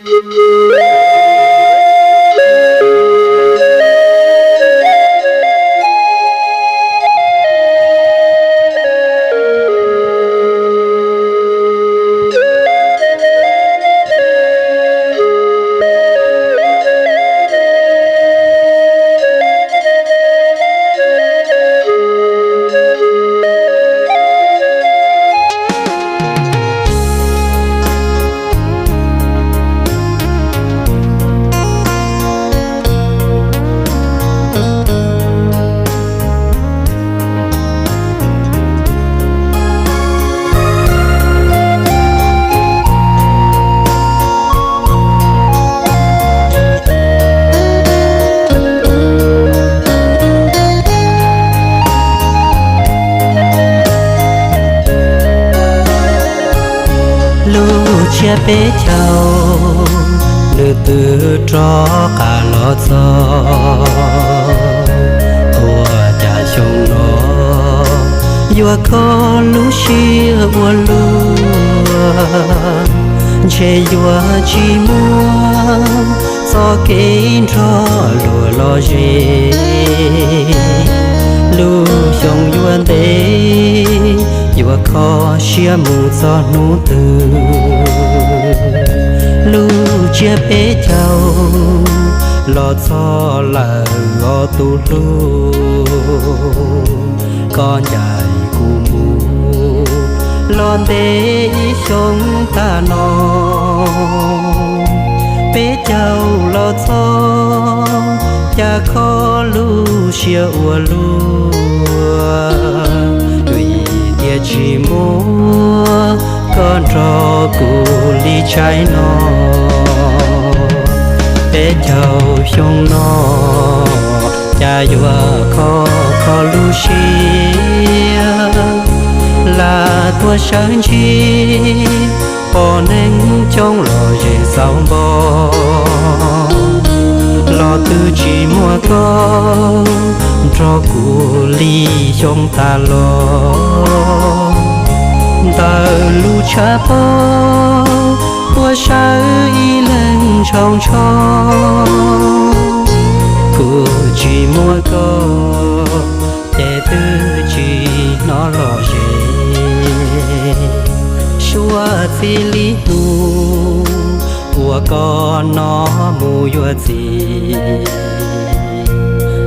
Lub tsiab peb caug, nws twb rov qab los txog. Ua cas xyoo no yuav kho lub siab ua luaj, ntshe yuav tsis muaj txoj kev nrog luag lom zem. Lub xyoo yuav ntev, yuav kho siab mus txog hnub twg. Lub tsiab peb caug los txog lawm os tus hlub, koj ncaim kuv mus los ntev ib xyoo tag no. Peb caug los txog, cas kho lub siab ua luaj, vim tias tsis muaj koj nrog kuv li tshaib no. Peb caug xyoo no, cas yuav kho kho lub siab, lam tuaj sawv ntsib pom neeg coob lom zem xaus npo, los twb tsis muaj koj nrog kuv li xyoo tas los. Ntawm lub tshav pob puas sawv ib leeg ntshaus ntsho, kuv tsis muaj koj ces twb tsis hnov lom zem. Suav txij li hnub uas koj no mus yuav txiv,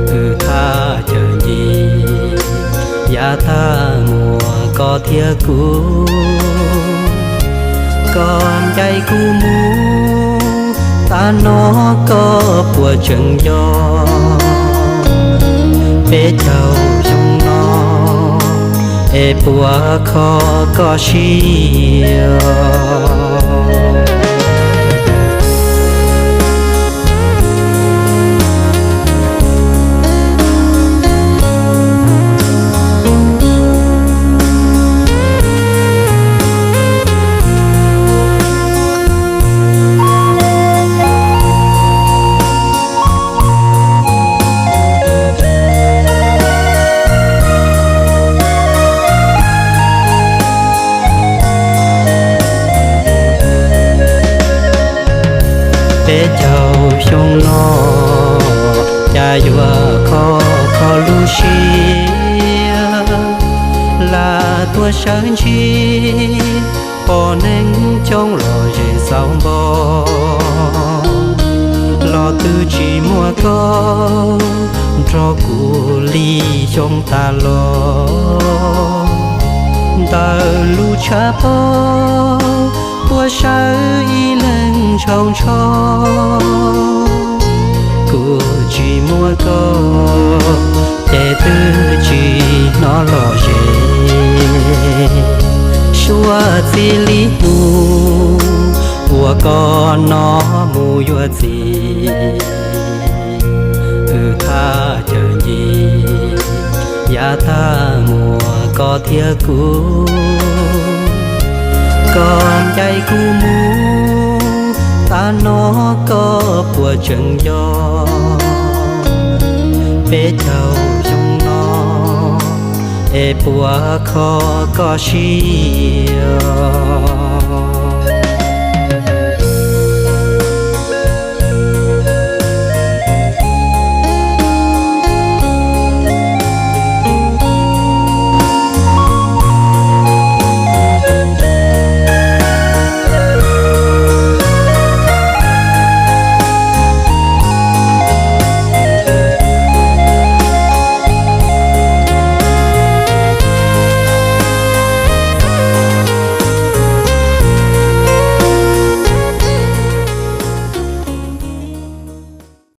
wb thaj cawm ncig yav tag muaj koj thiab kuv. Koj ncaim kuv mus, tav no koj puas tseem nco? Peb caug xyoo no, es puas kho koj siab? Peb caug xyoo no, cas yuav kho kho lub siab, lam tuaj sawv ntsib pom neeg coob lom zem xaus npo, los twb tsis muaj koj nrog kuv li xyoo tas los. Ntawm lub tshav pob puas sawv ib leeg ntshaus ntsho, kuv tsis muaj koj ces twb tsis hnov lom zem. Suav txij li hnub uas koj no mus yuav txiv, wb thaj cawm ncig yav tag muaj koj thiab kuv. Koj ncaim kuv mus, tav no koj puas tseem nco? Peb caug xyoo no, es puas kho koj siab?